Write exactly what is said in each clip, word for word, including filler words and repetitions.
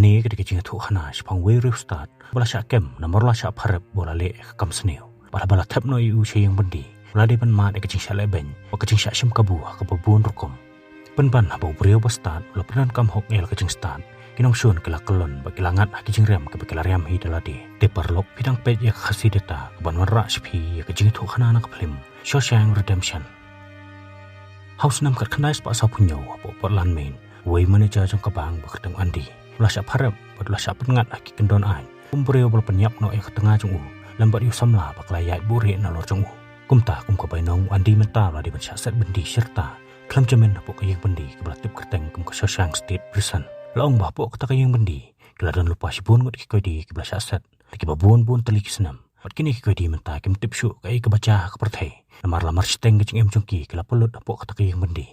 Kane ka dei ka jingïathuhkhana shaphang uwei u riewstad ba la shah kem namar u la shah pharep ba u la leh ïa ka kam sniew. Bad haba la thep noh ïa u sha ïing byndi, u la dei ban mad ïa ka jingshah lehbeiñ bad ka jingshah shim kabu ha kaba bun rukom. Pynban haba u briew ba stad u la pyndonkam hok ïa la ka jingstad, ki nongshun ki la kyllon bad ki la ngat ha ki jingriam kiba ki la riam hi da lade. Te paralok, phi dang peit ïa ka Khasi Data kaban wanrah sha phi ïa ka jingïathuhkhana na ka phlim Shawshank Redemption. Ha u snem khatkhyndai spah sawphew hynñiew, hapoh Portland, Maine, uwei u manager jong ka bank ba kyrteng u Andy u la shah pharep bad u la shah pynngat ha ki kyndon aiñ kum u briew ba la pynïap noh ïa ka tnga jong u lem bad ïa u samla ba ka la ïaid buhrieh nalor jong u. Kumta, kum ka bainong, u Andy mynta u la dei ban shah set byndi shirta khlem jamin hapoh ka ïing byndi kaba la tip kyrteng kum ka Shawshank State Prison. La ong ba hapoh kata ka ïing byndi ki la don lypa shibun ngut ki koidi kiba la shah set da kiba bun bun tylli ki snem. Bad kine ki koidi mynta kim tip shuh kaei kaba jia ha ka pyrthei, namar la marshiteng ka jingim jong ki, ki la pynlut hapoh kata ka ïing byndi.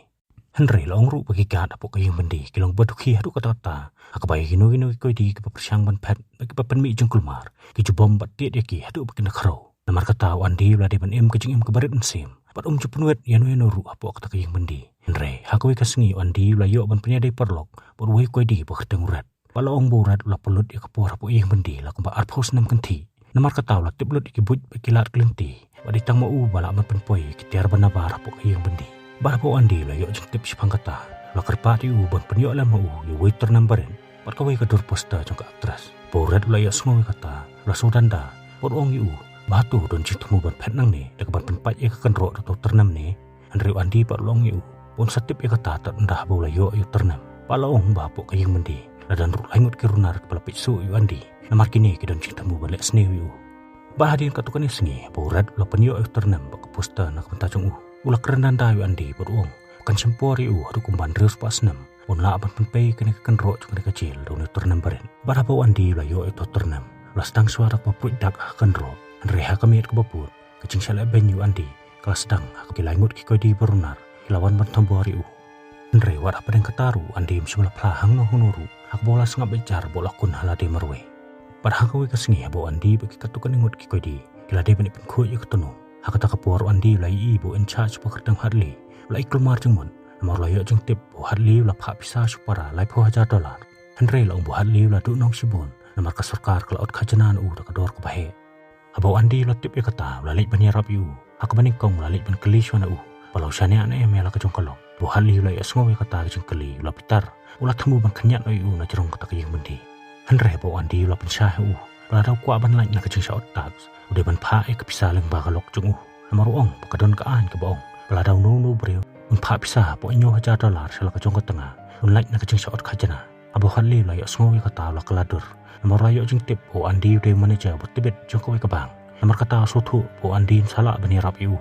Hynrei la ong ruh ba ki guard hapoh ka ïing byndi ki long ba dukhi haduh katta katta, ha kaba ïa kino kino ki koidi kiba pyrshang ban phet bad kiba pynmih jingkulmar, ki ju bom bad tied ïa ki haduh ba kin da khrew. Namar kata, u Andy u la dei ban im ka jingim kaba rit mynsiem bad um ju pynwit ïano ïano ruh hapoh kata ka ïing byndi. Hynrei ha kawei ka sngi u Andy u la ïoh ban pynïadei paralok bad uwei u koidi ba kyrteng u Red. Bad la ong ba u Red u la pynlut ïa ka por hapoh ïing byndi la kumba arphew snem kynthih. Namar kata, u la tip lut ïa ki buit bad ki lad ki lynti, bad dei tang ma u ba lah ban pynpoi ïa ki tiar ba nabar hapoh ka ïing byndi. Bad haba u Andy u la ïoh jingtip shaphang kata, u la kyrpad ïa u ban pynïoh lem ha u ïa uwei u tyrnem barit bad kawei ka dur poster jong ka actress. Haba u Red u la ïohsngew ïa kata, u la sngewdanda bad u ong ïa u ba hato u don jingthmu ban phet nangne da kaban pynpait ïa ka kynroh da uto u tyrnem ne. Hynrei u Andy pat u la ong ïa u ba un sa tip ïa kata tad ynda haba u la ïoh ïa u tyrnem. Bad la ong ba hapoh ka ïing byndi la don ruh lai ngut ki runar kiba la peit shuh ïa u Andy, namar kine ki don jingthmu ban leh sniew ïa u. Bad hadien katto katne sngi, haba u Red u la pynïoh ïa u tyrnem bad ka poster na ka bynta jong u, u la kren danda ïa u Andy bad u ong ba kan shim por ïa u haduh kumba hynriew spah snem ba un lah ban pynpei ïa kane ka kynroh jong kane ka jel da une u tyrnem barit. Bad haba u Andy u la ïoh ïa uto u tyrnem, u la sdang shuwa da kaba pruid dak ha ka kynroh. Hynrei ha ka miet kaba bud, ka jingshah lehbeiñ ïa u Andy ka la sdang ha kaba ki lai ngut ki koidi ba runar ki la wan ban thombor ïa u. Hynrei wat hapdeng kata ruh, u Andy um shym la phla hangno hangno ruh ha kaba u la sngap beit jar ba u la kun ha lade marwei. Bad ha kawei ka sngi, haba u Andy bad ki katto katne ngut ki koidi ki la dei ban ïa pynkhuid ïa ka tnum, ha kata ka por u Andy u la ïohi ba u in charge ba kyrteng u Hadley u la i kulmar jingmut, namar u la ïoh jingtip ba u Hadley u la phah pisa sha u para laiphew hajar dollar. Hynrei la ong ba u Hadley u la duhnong shibun namar ka sorkar ka la ot khajna na u da ka dor kaba heh. Haba u Andy u la tip ïa kata, u la leit ban ïarap ïa u. Ha kaba nyngkong u la leit ban kylli shuwa na u ba la u shaniah ne em ïa la ka jong ka lok. Haba u Hadley u la ïohsngew ïa kata ka jingkylli, u la bitar, u la thmu ban khynñiat noh ïa u na jrong kata ka ïing byndi. Hynrei haba u Andy u la pynshai ha u ba lada u kwah ban lait na ka jingshah ot tax, u dei ban phah ïa ka pisa lyngba ka lok jong u. Namar u ong ba ka don ka aiñ kaba ong ba lada uno uno u briew un phah pisa hapoh hynñiew hajar dollar sha la ka jong ka tnga, un lait na ka jingshah ot khajna. Haba u Hadley u la ïohsngew ïa kata, u la kylla dur, namar u la ïoh jingtip ba u Andy u dei u manager ba tbit jong kawei ka bank. Namar kata u sngewthuh ba u Andy un sa lah ban ïarap ïa u.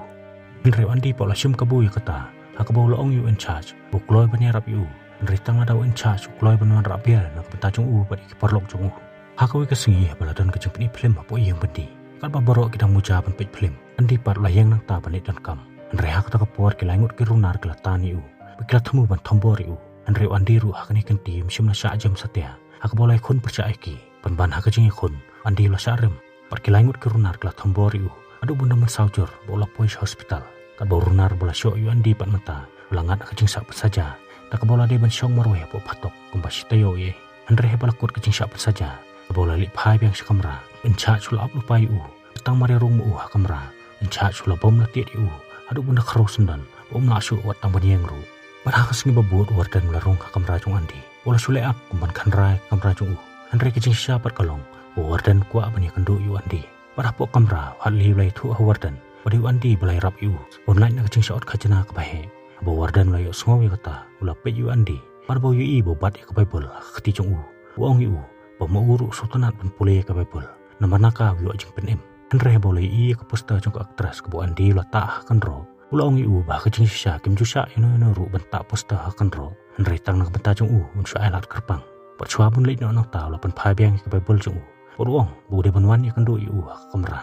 Hynrei u Andy pat u la shim kabu ïa kata ha kaba u la ong ïa u in charge ba u kloi ban ïarap ïa u, hynrei tang lada u in charge u kloi ban wanrah bail na ka bynta jong u bad ïa ki paralok jong u. Ha kawei ka sngi, haba la don ka jingpyni phlim hapoh ïing byndi, katba baroh ki dang muja ban peit phlim, u Andy pat u la ïeng nangta ban leit donkam. Hynrei ha kata ka por ki lai ngut ki runar ki la tan ïa u bad ki la thmu ban thombor ïa u. Hynrei u Andy ruh ha kane ka kynti um shym la shah jem satia, ha kaba u la ïakhun pyrshah ïa ki. Pynban ha ka jingïakhun, u Andy u la shah rem bad ki lai ngut ki runar ki la thombor ïa u haduh ba un dang mynsaw jur ba u la poi sha hospital. Katba u runar ba la shoh ïa u Andy pat mynta u la ngat ha ka jingshah pynsaja da kaba u la dei ban shong marwei hapoh phatok kumba shi taïew ïa. Hynrei haba la kut ka jingshah pynsaja, haba u la leit phai biang sha kamra, u in charge u la ap lypa ïa u. Tang mar ïa rung ma u ha kamra, u in charge u la bom la tied ïa u haduh ba un da khrew syndon ba um lah shuh wat tang ban ïeng ruh. Bad ha ka sngi ba bud, u warden u la rung ha kamra jong u Andy, u la shu leh ak kum ban khanra ïa ka kamra jong u. Hynrei ka jingshisha pat ka long ba u warden u kwah ban ïakynduh ïa u Andy. Bad hapoh kamra, u Hadley u la ïathuh ha u warden ba dei u Andy ba la ïarap ïa u ba un lait na ka jingshah ot khajna kaba heh. Haba u warden u la ïohsngew ïa kata, u la peit ïa u Andy. Bad haba u ïohi ba u bat ïa ka Baibl ha ka kti jong u, u ong ïa u ba ma u ruh u sngewtynnat ban pule ïa ka Baibl, namar na ka u ïoh jingpynim. Hynrei haba u la ïohi ïa ka poster jong ka actress kaba u Andy u la tah ha ka kynroh, u la ong ïa u ba ha ka jingshisha kim ju shah ïano ïano ruh ban tah poster ha ka kynroh. Hynrei tang na ka bynta jong u, un shu ailad kyrpang. Bad shuwa ba un leit noh nangta, u la pynphai biang ïa ka Baibl jong u bad u ong ba u dei ban wan ïakynduh ïa u ha ka kamra.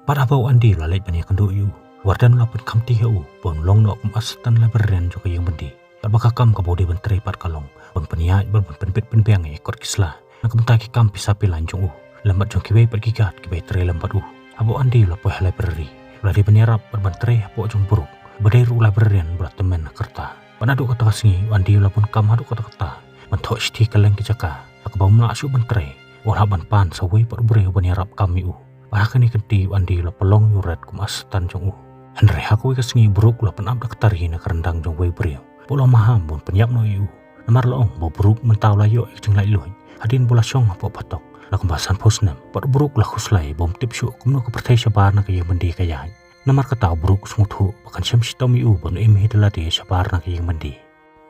Bad haba u Andy u la leit ban ïakynduh ïa u, u warden u la pynkhamti ha u ba un long noh kum assistant librarian jong ka ïing byndi. Bad ba ka kam kaba u dei ban trei pat ka long ban pynïaid bad ban pynbit pynbiang ïa ki kot ki sla na ka bynta ki kam pisa pilain jong u lem bad jong kiwei pat ki guard kiba ïatrei lem bad u. Haba u Andy u la poi ha library, u la dei ban ïarap bad ban trei hapoh jong u bruk ba dei ruh u librarian ba la tymmen ha ka rta. Bad naduh kata ka sngi, u Andy u la bun kam haduh katta katta ban thoh shithi kylleng ki jaka. Da kaba um lah shuh ban trei, u la hap ban pan sa uwei pat u briew ban ïarap kam ïa u. Bad ha kane ka kynti u Andy u la pynlong ïa u Red kum u Satan jong u. Hynrei ha kawei ka sngi u Brook u la pynap da ka tari na ka ryndang jong uwei u briew. Bad u la maham ban pynïap noh ïa u. Namar la ong ba u Brook mynta u la ïoh ïa ka jinglaitluid hadien ba u la shong hapoh phatok la kumba sanphew snem. Bad u Brook u la khuslai ba um tip shuh kumno ka pyrthei shabar na ka ïing byndi ka ïaid. Namar kata u Brook u sngewthuh ba kan shem shitom ïa u ban im hi da lade shabar na ka ïing byndi.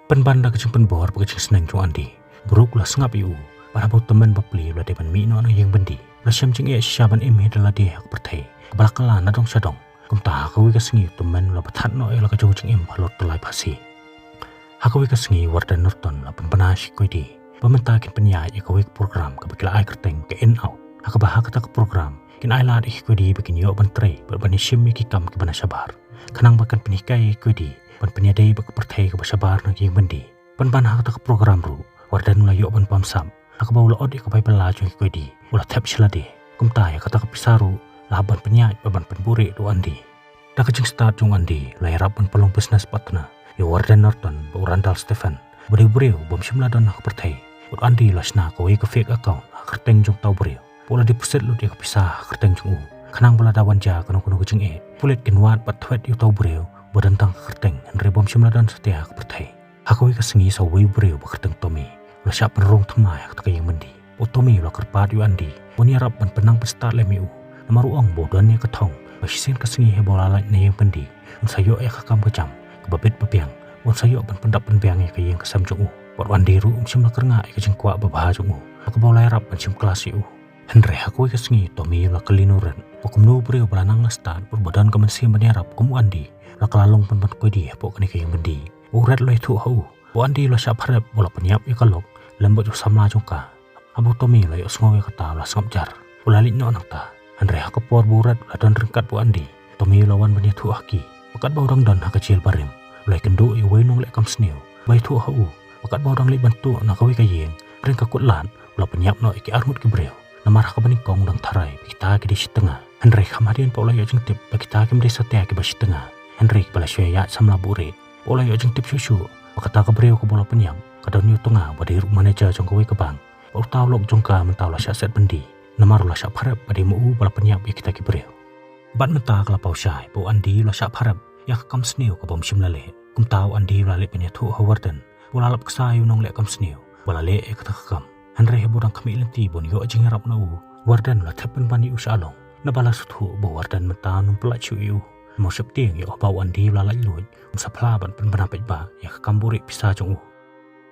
Pynban da ka jingpynbor bad ka jingsneng jong u Andy, u Brook u la sngap ïa u. Bad haba u tymmen bapli u la dei ban mih noh na ïing byndi, u la shem jingeh shisha ban im hi da lade ha ka pyrthei kaba la kylla na dong sha dong. Kumta ha kawei ka sngi u tymmen u la pynthat noh ïa la ka jong u jingim halor tylli phasi. Ha kawei ka sngi u Warden Norton u la pynbna sha ki koidi ba mynta kin pynïaid ïa kawei ka program kaba ki la ai kyrteng ka In Out. Ha kaba ha kata ka program kin ai lad ïa ki koidi ba kin ïoh ban trei bad ban ïashim ïa ki kam kiba na shabar, khnang ba kan pynhikai ïa ki koidi ban pynïadei bad ka pyrthei kaba shabar na ka ïing byndi. Pynban ha kata ka program ruh u Warden u la ïoh ban pom sap, ha kaba u la ot ïa ka bai bylla jong ki koidi, u la thep sha lade. Kumta ïa kata ka pisa ruh la hap ban pynïaid bad ban pynbuhrieh da u Andy. Da ka jingstad jong u Andy u la ïarap ban pynlong business partner ïa u Warden Norton bad u Randall Stephen, uba dei u briew bym shym la don ha ka pyrthei. Bad u Andy u la shna kawei ka fake account ha ka kyrteng jong uta u briew, bad u la deposit lut ïa ka pisa ha ka kyrteng jong u, khnang ba lada wan jia kano kano ka jingeh, pulit kin wad bad thwet ïa uta u briew ba don tang ha ka kyrteng, hynrei bym shym la don satia ha ka pyrthei. Ha kawei ka sngi sa uwei u briew ba kyrteng Tommy u la shah pynrung thymmai ha kata ka ïing byndi. U Tommy u la kyrpad ïa u Andy ban ïarap ban pynnang pynstad lem ïa u, namar u ong ba u don ïa ka thong ba shisien ka sngi haba u la lait na ïing byndi, un sa ïoh ïa ka kam ka jam kaba bit ba biang, un sa ïoh ban pyndap pynbiang ïa ka ïing ka sem jong u. Bad u Andy ruh um shym la kyrngah ïa ka jingkwah babha jong u ha kaba u la ïarap ban shim klas ïa u. Hynrei ha kawei ka sngi u Tommy u la kylli na u Red ba kumno u briew ba la nang la stad bad ba don ka mynsiem ban ïarap kum u Andy u la kylla long pynban koidi hapoh kane ka ïing byndi. U Red u la ïathuh ha u ba u Andy u la shah pharep ba u la pynïap ïa ka Locke lem bad u samla jong ka. Haba u Tommy u la ïohsngew ïa kata u la sngap jar, u la leit noh nangta. Hynrei ha ka por ba u Red u la don ryngkat bad u Andy, u Tommy u la wan ban ïathuh ha ki ba katba u dang don ha ka jel barim, u la ïakynduh ïa uwei u nongleh kam sniew ba ïathuh ha u ba katba u dang leit ban tuh na kawei ka ïing, hynrei ka kut lad u la pynïap noh ïa ki arngut ki briew. Namar ha kaba nyngkong u dang tharai ba kita ki dei shi tnga, hynrei kham hadien pat u la ïoh jingtip ba kita kim dei satia kiba shi tnga, hynrei kiba la shu ïaid samla buhrieh. Bad u la ïoh jingtip shuh shuh ba kata ka briew kaba u la pynïap ka don ïa u tnga uba dei ruh manager jong kawei ka bank. Bad uta u Locke jong ka mynta u la shah set byndi, namar u la shah pharep ba dei ma u ba la pynïap ïa kita ki briew. Bad mynta ka la paw shai ba u Andy u la shah pharep ïa ka kam sniew kaba um shym la leh. Kumta u Andy u la leit ban ïathuh ha u Warden ba u la lap ksa ïa u nongleh kam sniew ba la leh ïa kata ka kam. Hynrei haba u dang khmih lynti ban ïoh jingïarap na u, u Warden u la thep pynban ïa u sha lynti, naba la sngewthuh ba u Warden mynta um pynlait shuh ïa u. Namar u sheptieng ïa u ba u Andy u la laitluid, um sa phla ban pynbna paidbah ïa ka kam buhrieh pisa jong u.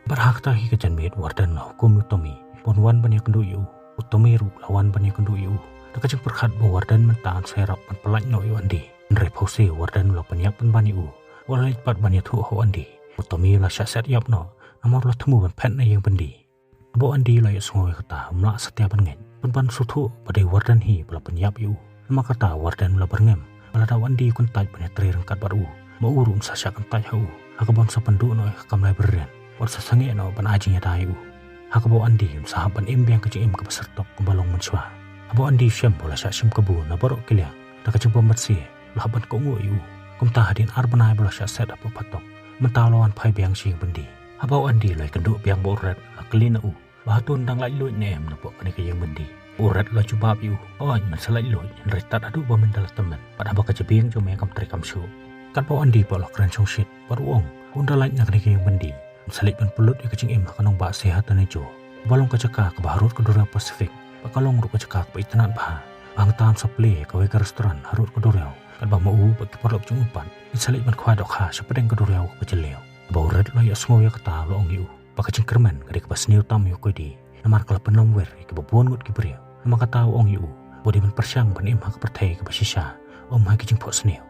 Bad ha kata hi ka janmiet u Warden u la hukum ïa u Tommy ban wan ban ïakynduh ïa u. U Tommy ruh u la wan ban ïakynduh ïa u, da ka jingpyrkhat ba u Warden mynta un sa ïarap ban pynlait noh ïa u Andy. Hynrei phewse u Warden u la pynïap pynban ïa u. U la leit pat ban ïathuh ha u Andy. U Tommy u la shah set ïap noh, namar u la thmu ban phet na ïing byndi. Haba u Andy u la ïohsngew ïa kata um lah satia ban ngeit, pynban u sngewthuh ba dei u Warden hi ba la pynïap ïa u. Namar kata u Warden u la byrngem ba lada u Andy u kyntait ban ïatrei ryngkat bad u, ma u ruh un sa shah kyntait ha u ha kaba un sa pynduh noh ïa ka kam librarian bad sa sangeh noh ban ai jingïada ïa u. Ha kaba u Andy un sa hap ban im biang ka jingim kaba syrtok kumba long mynshuwa. Haba u Andy u shem ba u la shah shim kabu na baroh ki liang, da ka jingbym banse u la hap ban kohnguh ïa u. Kumta hadien ar bnai ba u la shah set hapoh phatok, mynta u la wan phai biang sha ïing byndi. Haba u Andy u la ïakynduh biang bad u Red u la kylli na u ba hato un dang laitluid ne em napoh kane ka ïing byndi. U Red u la jubab ïa u, hooid, men sa laitluid, hynrei tad haduh ba men da la tymmen bad haba ka jabieng jong me kam trei kam shuh. Katba u Andy pat u la kren shongshit bad u ong ba un da lait na kane ka ïing byndi, un sa leit ban pynlut ïa ka jingim ha ka nongbah San Antonio, kaba long ka jaka kaba harud ka duriaw Pacific bad ka long ruh ka jaka kaba itynnad bha. Ba hangta un sa plie ïa kawei ka restaurant harud ka duriaw, katba ma u bad ki paralok jong u pat kin sa leit ban khwai dohkha shapdeng ka duriaw kaba jylliew. Haba u Red u la ïohsngew ïa kata u la ong ïa u ba ka jingkyrmen ka dei kaba sniew tam ïa u Cody, namar ka la pynlong wir ïa kiba bun ngut ki briew. Namar kata u ong ïa u ba u dei ban pyrshang ban im ha ka pyrthei kaba shisha, ym ha ki jingphohsniew.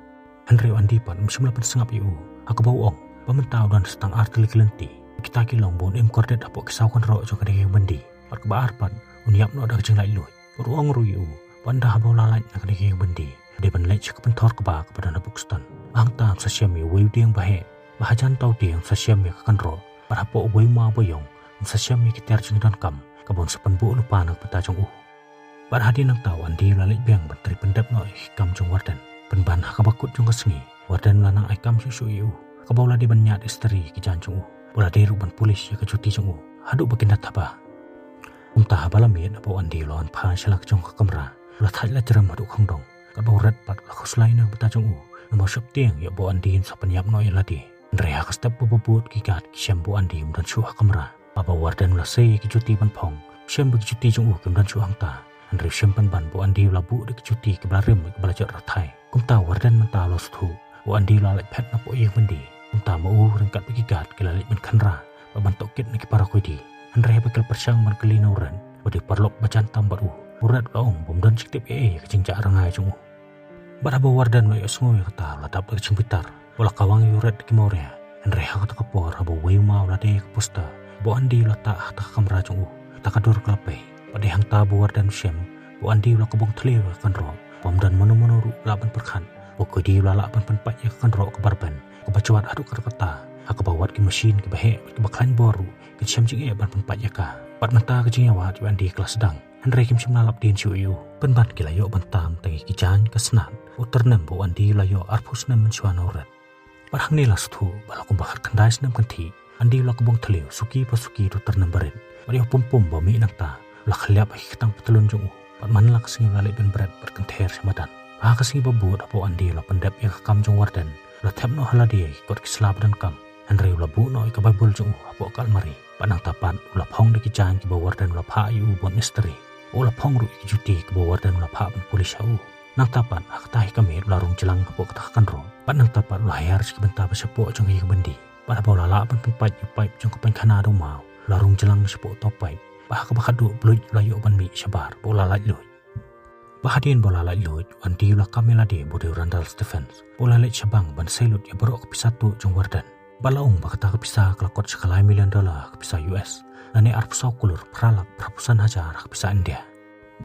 Hynrei u Andy pat um shym la pynsngap ïa u, ha kaba u ong ba mynta u don sa tang ar tylli ki lynti. Kita ki long ba un im kordit hapoh ki saw kynroh jong kane ka ïing byndi, bad kaba ar pat un ïap noh da ka jinglaitluid. Bad u ong ruh ïa u ba ynda haba u la lait na kane ka ïing byndi, u dei ban leit sha ka pynthor kba kaba don ha Buxton. Ba hangta un sa shem ïa uwei u dieng ba heh, ba hajan uta u dieng un sa shem ïa ka kynroh, bad hapoh uwei u maw ba ïong un sa shem ïa ki tiar jingdonkam kaba un sa pynbuh lypa na ka bynta jong u. Bad hadien nangta u Andy u la leit biang ban trei pyndep noh ïa ki kam jong u Warden. Pynban ha kaba kut jong ka sngi u Warden u la nang ai kam shuh shuh ïa u, ha kaba u la dei ban ñiad istri ïa ki jaiñ jong u, u la dei ruh ban polish ïa ka juti jong u haduh ba kin da thaba. Kumta haba la miet, haba u Andy u la wan phai sha la ka jong ka kamra, u la thait la jrem haduh khongdong. Katba u Red pat u la khuslai na ka bynta jong u, namar u sheptieng ïa ba u Andy un sa pynïap noh ïa lade. Hynrei ha ka step ba bud ki guard ki shem ba u Andy um don shuh ha kamra. Haba u Warden u la sei ïa ki juti ban phong, u shem ba ki juti jong u kim don shuh hangta. Hynrei u shem pynban ba u Andy u la buh da ki juti kiba la rim, kiba la jot rathai. Kumta u Warden mynta u la sngewthuh, u Andy u la leit phet napoh ïing byndi. Kumta ma u ryngkat bad ki guard ki la leit ban khynra bad ban tohkit na ki para koidi. Hynrei haba ki la pyrshang ban kylli na u Red, ba dei u paralok ba jan tam bad u, u Red u la ong ba um don jingtip ei ei ïa ka jingjah rngai jong u. Bad haba u Warden u la ïohsngew ïa kata, u la dap da ka jingbitar, u la kawang ïa u Red da ki mawria. Hynrei ha kata ka por, haba uwei u maw u la die ïa ka poster ba u Andy u la tah ha kata ka kamra jong u, kata ka dur ka la pei. Bad dei hangta ba u Warden u shem ba u Andy u la kybong thliew ïa ka kynroh, ba ym don mano mano ruh u lah ban pyrkhat ba u koidi u la lah ban pynpait ïa ka kynroh kaba rben, kaba jwat haduh katta katta, ha kaba wat ki mashin kiba heh bad kiba khlaiñ bor ruh kin shem jingeh ban pynpait ïa ka. Bad mynta ka jingïawad ïa u Andy ka la sdang. Hynrei kim shym la lap dien shuh ïa u, pynban ki la ïoh ban tam tang ïa ki jaiñ ka snat, u tyrnem ba u Andy u la ïoh arphew snem mynshuwa na u Red. Bad hangne la sngewthuh ba la kumba khatkhyndai snem kynthih, Andy u la kybong thliew suki pa suki da u tyrnem barit. Bad ïa u pum pum ba mih nangta u la khylliap ha ki ktang patlun jong u. Bad man la ka sngi u la leit ban bret bad kynther sha madan. Ha ka sngi ba bud, haba u Andy u la pyndep ïa ka kam jong u Warden, u la thep noh ha lade ïa ki kot ki sla ba donkam. Hynrei u la buh noh ïa ka Baibl jong u hapoh ka almari. Bad nangta pat u la phong da ki jaiñ kiba u Warden u la phah ïa u ban istri. U la phong ruh ïa ki juti kiba u Warden u la phah ban polish ha u. Nangta pat ha kata hi ka miet u la rung jlang hapoh kata ka kynroh. Bad nangta pat u la hiar sha ki bynta ba shapoh jong ka ïing byndi. Bad haba u la lah ban pynpait ïa u paip jong ka painkhana da u maw, u la rung jlang shapoh uta u paip. Bad ha kaba khatduh bluit u la ïoh ban mih shabar bad u la laitluid. Bad hadien ba u la laitluid, u Andy u la kam ïa lade ba u dei u Randall Stephens. Bad u la leit sha bank ban sei lut ïa baroh ka pisa tuh jong u Warden. Bad la ong ba kata ka pisa ka la kot sha ka lai million dollar ka pisa U S, lane arphew saw klur phra lak phra phew san hajar ha ka pisa India.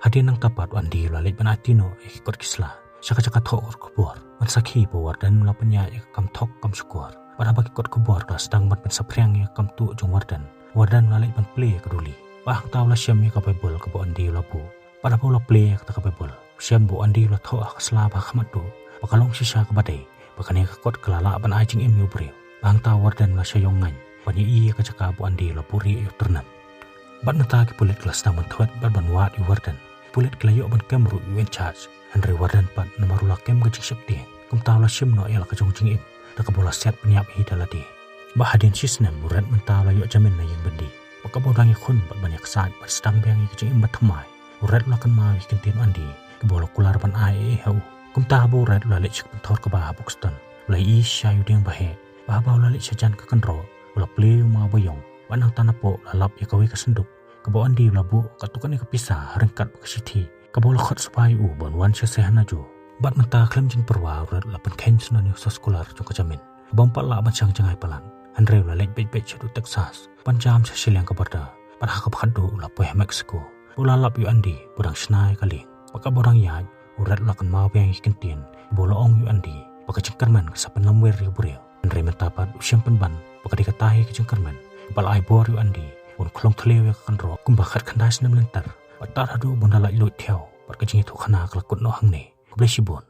Hadien nangta pat u Andy u la leit ban aiti noh ïa ki kot ki sla sha ka jaka thoh kot khubor, ban sakhi ba u Warden u la pynïaid ïa ka kam thok kam shukor. Bad haba ki kot khubor ki la sdang ban pynsaphriang ïa ka kam tuh jong u Warden, u Warden u la leit ban plie ïa ka duli. Bad hangta u la shem ïa ka Baibl kaba u Andy u la buh. Bad haba u la plie ïa kata ka Baibl, u shem ba u Andy u la thoh ha ka sla ba ha khmat duh ba ka long shisha kaba dei, ba kane ka kot ka la lah ban ai jingim ïa u briew. Bad hangta u Warden u la shah ïong ngaiñ ban ïohi ïa ka jaka ba u Andy u la buhrieh ïa u tyrnem. Bad mynta ki pulit ki la sdang ban thwet bad ban wad ïa u Warden. Ki pulit ki la ïoh ban kem ruh ïa u in charge, hynrei u Warden pat, namar u la kem ka jingsheptieng, kumta u la shim noh ïa la ka jong jingim da kaba u la siat pynïap hi da lade. Bad hadien shisnem u Red mynta u la ïoh jamin na ïing byndi. Bad kaba u dang ïakhun bad ban ïaksaid ban sdang biang ïa ka jingim bathymmai, u Red u la kynmaw ïa ki kyntien u Andy kiba u la kular ban ai ei ei ha u. Kumta haba u Red u la leit sha ka pynthor kba ha Buxton, u la ïohi shisha ïa u dieng ba heh. Bad haba u la leit sha jan ka kynroh, u la plie ïa u maw ba ïong. Bad nangta napoh u la lap ïa kawei ka synduk kaba u Andy u la buh katto katne ka pisa ha ryngkat bad ka shithi kaba u la khot sngewbha ïa u ban wan sha San Antonio. Bad mynta khlem jingpyrwa u Red u la pynkheiñ shnong ïa u soskular jong ka jamin, kaba um pat lah ban shang jngai palat. Hynrei u la leit beit beit shaduh Texas ban jam sha shiliang ka border. Bad ha kaba khatduh u la poi ha Mexico. Bad u la lap ïa u Andy ba u dang shna ïa ka lieng. Bad kaba u dang ïaid, u Red u la kynmaw biang ïa ki kyntien ba u la ong ïa u Andy ba ka jingkyrmen ka sa pynlamwir ïa u briew. Hynrei mynta pat u shem pynban ba ka dei kata hi ka jingkyrmen kaba la ai bor ïa u Andy ban khlong thliew ïa ka kynroh kumba khatkhyndai snem lynter, bad tad haduh ba un da laitluid thiaw, bad ka jingïathuhkhana ka la kut noh hangne. Khublei shibun.